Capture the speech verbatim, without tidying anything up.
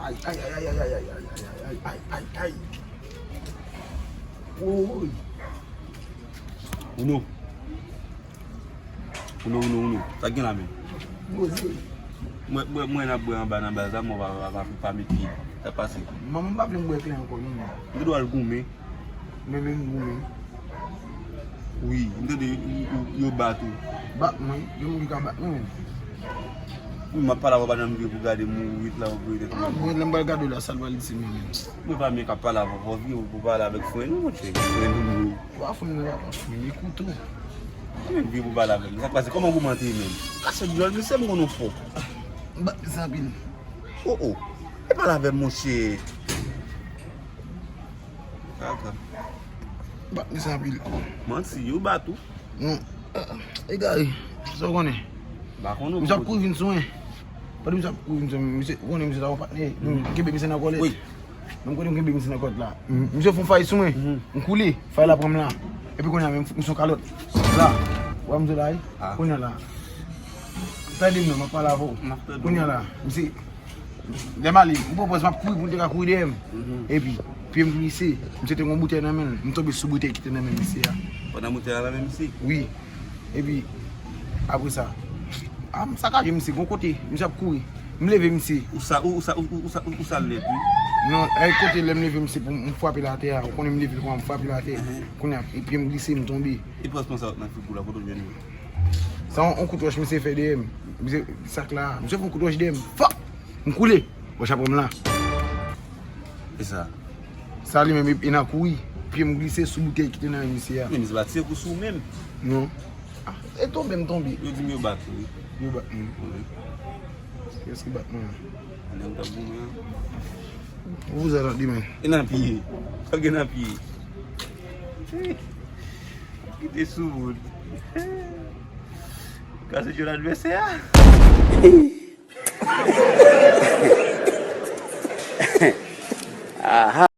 Ay, ay, ay, ay, ay, ay, ay, ay, ay, ay, ay, ay. Woy. Uno. Uno, uno, uno. Sa k gen la menm? Mwen, mwen, mwen ap bwè anba nan baz la, mwen pa, pa, pa, pa met pye. Sa pase. Manman m pa vle m bwè kleren ankò, non, non. M gen dwa al goumen. Men menm goumen. Wi, m tande yo, yo, yo bat ou. Bat mwen, gen moun ki ka bat mwen menm. Wi, m ap pale avè w pandan m vire pou gade m ou ret la ou vire tèt ou. Ah, mwen, lè m pral gade w la, sa l pral di mwen menm. Mwen pa menm k ap pale avè w, fò w vire pou pale avèk frè nou, monchè. Frè nou, nou. Wa fè m nan la, fè m ekoute w. Mwen vire pou pale avè m. Sa k pase? Kòman goumen an te ye menm? Kase dyòl, mesye, m konn ou fò. M bat misye anpil. Oh, oh. E pale avè m, monchè. Kaka. Bat misye anpil. Manti, yo bat ou. Non. Egare. Sa w konnen? M pa konnen. Misye ap kouri vin sou mwen. Pandan misye ap kouri vin sou mwen, misye, ou konnen misye ta yon patnè. M kenbe misye nan kòlèt. Wi. Menm kote m kenbe misye nan kòlèt la. M, misye fè yon fay sou mwen. M koule. Fay la pran m la. Epi kounye a menm, m sou kalòt. La. Ou wè misye la, wi? Kounye a la. Tande m non, m ap pale avè w. M ap tande w. Kounye a la, misye Lè m ale, ou konprann, m ap kouri pou l te ka kouri dèyè m. Epi, pye m glise, misye te gen yon boutèy nan men l, m tonbe sou boutèy ki te nan men misye a. Pandan boutèy la nan men misye? Wi. Epi, apre sa, a, m sakaje misye, gon kote, misye ap kouri. M leve misye. Ou sa, ou, ou sa, ou, ou, ou sa, ou, ou sa l nèt, wi. Non, e kote lè m leve misye pou m frape l atè a, ou konnen m leve l kòman m frape l atè. Kounye a, pye m glise, m tonbe. E pansman sa w t nan figi w la, kote w jwenn li? Sa yon, yon kout wòch misye fè dèyè m. Misye, sa k la, misye fè yon kout wòch dèyè m. Fòk! M koule. Wòch la pran m la. E sa? Sa li menm, e, e nan kouri. Pye m glise sou boutèy ki te nan men misye a. Men misye pa tire kou sou ou menm? Non. Ah, e tonbe m tonbe. Yo di m yo bat ou, wi. Yo bat mwen. Wi. Kiyès ki bat mwen? Ann, ou t ap goumen an. Ou vouzan nan demen. E nan pye. Sa gen nan pye? Kite sou moun. Kase jòn advèsè a.